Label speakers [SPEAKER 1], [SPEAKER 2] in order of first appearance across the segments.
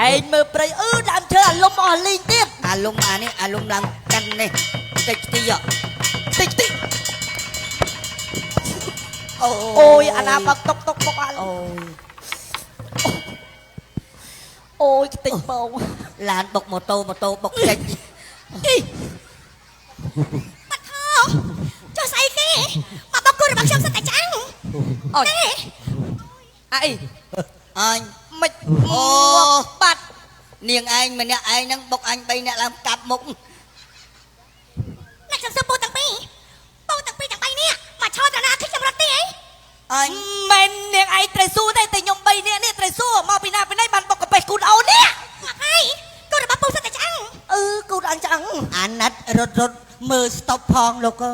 [SPEAKER 1] ឯងមើលព្រៃអឺដើមឈើអាលុំអស់លីងទៀត
[SPEAKER 2] អាលុំអានេះអាលុំឡើងកាន់នេះតិចទី
[SPEAKER 1] តិចតិច
[SPEAKER 2] អូ
[SPEAKER 1] អូយអាណាបើកតុកតុកបុកអា
[SPEAKER 2] អូយ
[SPEAKER 1] អូយខ្ទេចបង
[SPEAKER 2] ឡានបុកម៉ូតូម៉ូតូបុកចេញ
[SPEAKER 1] អី
[SPEAKER 3] បាត់ខោចុះស្អីគេមកបកគោរបស់ខ្ញុំសិតតែឆ្អឹង
[SPEAKER 1] អូយអាអី
[SPEAKER 2] អញ
[SPEAKER 1] មិន
[SPEAKER 2] អូ
[SPEAKER 1] បាត់
[SPEAKER 2] នាងឯងម្នាក់ឯងហ្នឹងបុកអញ3នាក់ឡើងកាប់មុខ
[SPEAKER 3] អ្នកខ្ញុំសួរពូទាំងពីរពូទាំងពីរទាំងបីនេះមកឆោតណាខ្ញុំរត់ទេអី
[SPEAKER 2] អញ
[SPEAKER 1] មិននាងឯងត្រូវសួរទេតែខ្ញុំ3នាក់នេះត្រូវសួរមកពីណាពីណីបានបុកកាប៉េះគូនអូននេះ
[SPEAKER 3] មកហើយគោរបស់ពូសិតតែឆ្អឹង
[SPEAKER 1] អឺគូនអញឆ្អឹង
[SPEAKER 4] អាណិតរត់រត់មើលស្តុបផងលោកអើ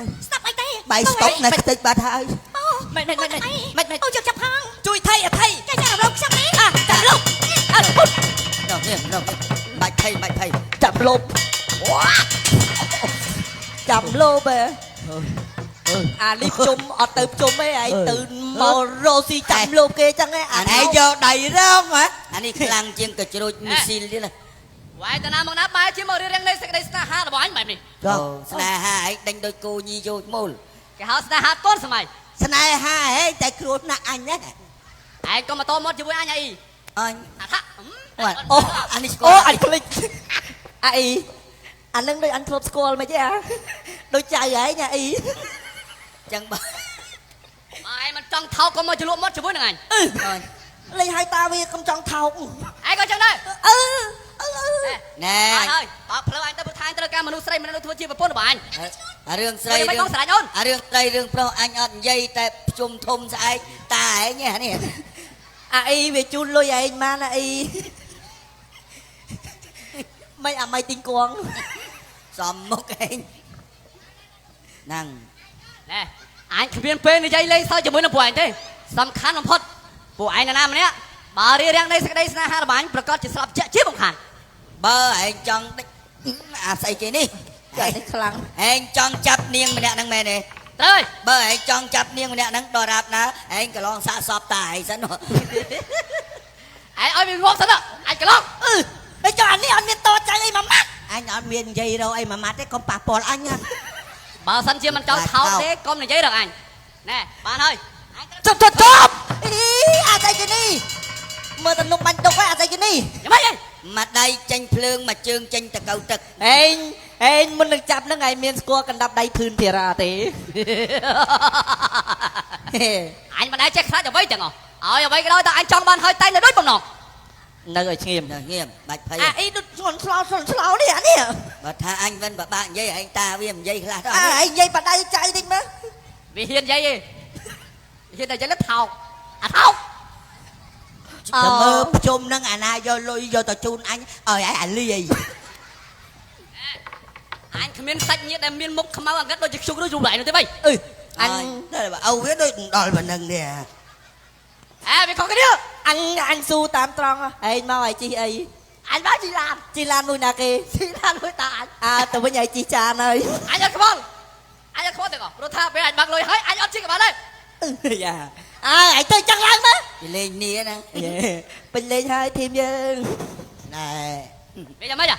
[SPEAKER 4] យ
[SPEAKER 3] ស្ដាប់អីទេ
[SPEAKER 4] បាយស្តុបនៅខ្ទេចបាត់ហើយ
[SPEAKER 3] អូ
[SPEAKER 1] មិនមិនមិនមិនមិន
[SPEAKER 3] អូយកចាប់ផង
[SPEAKER 1] ជួយថៃអថៃ
[SPEAKER 3] ចាចារំលងខ្ញុំនេះ
[SPEAKER 1] អាចាប់លុបអាពុត
[SPEAKER 2] នោះនេះនោះបាច់ភ័យបាច់ភ័យ
[SPEAKER 1] ចាប់លុបចាប់លុបហ៎អានេះជុំអត់ទៅជុំទេឯងទៅមករកស៊ីចាំលុបគេចឹងឯងអា
[SPEAKER 4] ឯងយកដៃរងហ៎
[SPEAKER 2] អានេះខ្លាំងជាងកជ្រូចមីស៊ីលទៀតណា
[SPEAKER 5] វាយតាណាមកណាបែរជាមករៀបរៀងនៃសេចក្តីស្នេហារបស់អញបែបនេះ
[SPEAKER 2] អូស្នេហាឯងដេញដូចគោញីយោជមូល
[SPEAKER 5] គេហៅស្នេហាទាន់សម័យ
[SPEAKER 4] ស្នេហាហេតែគ្រោះថ្នាក់អញណា
[SPEAKER 5] ឯងក៏មកតមាត់ជាមួយអញអី
[SPEAKER 2] អញ
[SPEAKER 5] អាថា
[SPEAKER 1] អូ
[SPEAKER 2] អានេះស្គា
[SPEAKER 1] អូ
[SPEAKER 2] ល់
[SPEAKER 1] អញភ្លេចអាអីអានឹងដូចអញធ្លាប់ស្គាល់មិនទេអាដូចចៅឯងអាអី
[SPEAKER 2] ចឹងបើ
[SPEAKER 5] បើឯងមិនចង់ថោកក៏មកជ្រលក់មាត់ជាមួយនឹងអញ
[SPEAKER 1] អឺ
[SPEAKER 2] អញ
[SPEAKER 1] លេងឲ្យតាវាកុំចង់ថោក
[SPEAKER 5] ឯងក៏ចឹងដែរ
[SPEAKER 1] អឺអឺអឺ
[SPEAKER 2] ណែ
[SPEAKER 5] អត់ហើយបើផ្លូវអញទៅព្រោះថាអញត្រូវការមនុស្សស្រីម្នាក់នោះធ្វើជាប្រពន្ធរបស់អញ
[SPEAKER 2] អារឿងស្រី
[SPEAKER 5] មិន
[SPEAKER 2] រឿង
[SPEAKER 5] កងស្រឡាញ់អូន
[SPEAKER 2] អារឿងស្រីរឿងប្រុសអញអត់និយាយតែជុំធំស្អែកតាឯងនេះ
[SPEAKER 1] អាអីវាជូនលុយឯងបានអាអីមិនអាម៉ៃទីងគង
[SPEAKER 2] សំមុខឯងហ្នឹង
[SPEAKER 5] ណែអញគ្មានពេលនិយាយលេងសើចជាមួយនឹងពួកឯងទេសំខាន់បំផុតពួកឯងណាម្នាក់បើរៀបរៀងនៃសេចក្តីស្នេហារបស់អញប្រកាសជាស្លាប់ជាក់ជាបំខាន
[SPEAKER 2] បើឯងចង់ដេញអាស្អីគេនេះ
[SPEAKER 1] ចានេះខ្លាំង
[SPEAKER 2] ឯងចង់ចាប់នាងម្នាក់ហ្នឹងមែនទេ
[SPEAKER 5] ត្រូវហើយ
[SPEAKER 2] បើឯងចង់ចាប់នាងម្នាក់ហ្នឹងដល់រាបណាឯងក៏ឡងសាកសពតាឯងសិន
[SPEAKER 5] ឯងឲ្យវាងាប់សិនអញក្លង
[SPEAKER 1] អឺហើយចុះអានេះអត់មានតចៃអីមួយម៉ាត់
[SPEAKER 4] អញអត់មាននិយាយរកអីមួយម៉ាត់ទេកុំប៉ះពាល់អញណា
[SPEAKER 5] បើសិនជាមិនចង់ថោកទេកុំនិយាយដល់អញណែបានហើយអញ
[SPEAKER 1] ចប់ចប់ចប់អីអាស្អីគេនេះមើលតែនំបាញ់ដុកហើយអាស្អីគេនេះ
[SPEAKER 5] យ៉ាងម៉េចឯង
[SPEAKER 2] មួយដៃចេញភ្លើងមួយជើងចេញតកៅទឹក
[SPEAKER 1] ឯងឯងមុននឹងចាប់នឹងឯងមានស្គាល់កណ្ដាប់ដៃធឿនភារាទេ
[SPEAKER 5] អញមិនដែលចេះខ្លាចអ្វីទាំងអស់ឲ្យអ្វីក៏ដោយតែអញចង់បានហើយតែនៅដូចបំណង
[SPEAKER 1] នៅឲ្យឈ្ងៀម
[SPEAKER 2] នៅងៀមបាច់ភ័យ
[SPEAKER 1] អាអីដូចស្ងន់ស្លោស្ងន់ស្លោនេះអានេះ
[SPEAKER 2] បើថាអញមិនបបាក់និយាយឯងតាវានិយាយខ្លះទៅ
[SPEAKER 1] អាឯងនិយាយបដៅចៃតិចមើល
[SPEAKER 5] វាហ៊ាននិយាយទេហ៊ានតែនិយាយលើថោកអាថោក
[SPEAKER 4] តែមើលភ្ជុំហ្នឹងអាណាយកលុយយកទៅជូនអញឲ្យឯងអាលាយ
[SPEAKER 5] អញគ្មានសាច់ញាតិដែលមានមុខខ្មៅអង្កត់ដូចជាខ្ជុកឬយូរឯងនោះទេបី
[SPEAKER 1] អឺអញ
[SPEAKER 4] តែបើឪវាដូចដល់ប៉ុណ្ណឹងនេះ
[SPEAKER 5] អេវាខុសគ្នា
[SPEAKER 1] អញអញស៊ូតាមត្រង់ឯងមកឯងជីអី
[SPEAKER 5] អញមកជីឡាន
[SPEAKER 1] ជីឡានមួយណាគេ
[SPEAKER 5] ជីឡានមួយតាអញ
[SPEAKER 1] អើទៅវិញឯងជីចានហើយ
[SPEAKER 5] អញអត់ខ្វល់អញអត់ខ្វល់ទាំងអស់ព្រោះថាពេលអញបាក់លុយហើយអញអត់ជីក៏បានដែរ
[SPEAKER 1] អឺយ៉ាអើឯងទៅចឹងឡើងមើល
[SPEAKER 2] គេលេងនេះណា
[SPEAKER 1] យេពេញលេងហើយធីមយើង
[SPEAKER 4] ណែ
[SPEAKER 5] វាយ៉ាងម៉េចអា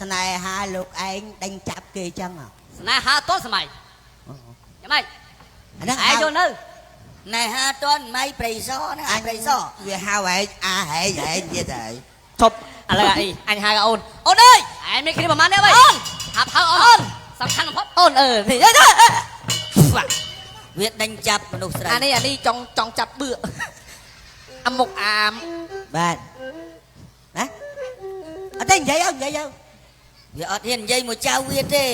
[SPEAKER 4] ស្នេហាលោកឯងដេញចាប់គេចឹងហ៎
[SPEAKER 5] ស្នេហាតន់សម័យយ៉ាងម៉េច
[SPEAKER 4] អាហ្នឹង
[SPEAKER 5] ឯងយកនៅ
[SPEAKER 2] ណែហាតន់ម៉ៃព្រៃសណា
[SPEAKER 4] អញ
[SPEAKER 2] ព្រៃស
[SPEAKER 4] វាហៅឯងអាហែងហែងទៀតហើយ
[SPEAKER 1] ឈប់ឥឡូវអាអីអញហៅអូនអូនអើយ
[SPEAKER 5] ឯងមានគ្នាប្រហែលនាក់បី
[SPEAKER 1] អូន
[SPEAKER 5] ហាប់ហៅអូនសំខាន់បំផុត
[SPEAKER 1] អូនអើនេះអើ
[SPEAKER 2] វាដេញចាប់មនុស្សស្រី
[SPEAKER 1] អានេះអានេះចង់ចង់ចាប់បឿអាមុខអាម
[SPEAKER 4] បាទណាអត់ទេនិយាយអើនិយាយអើ
[SPEAKER 2] វាអត់ហ៊ាននិយាយមួយចៅវាទេ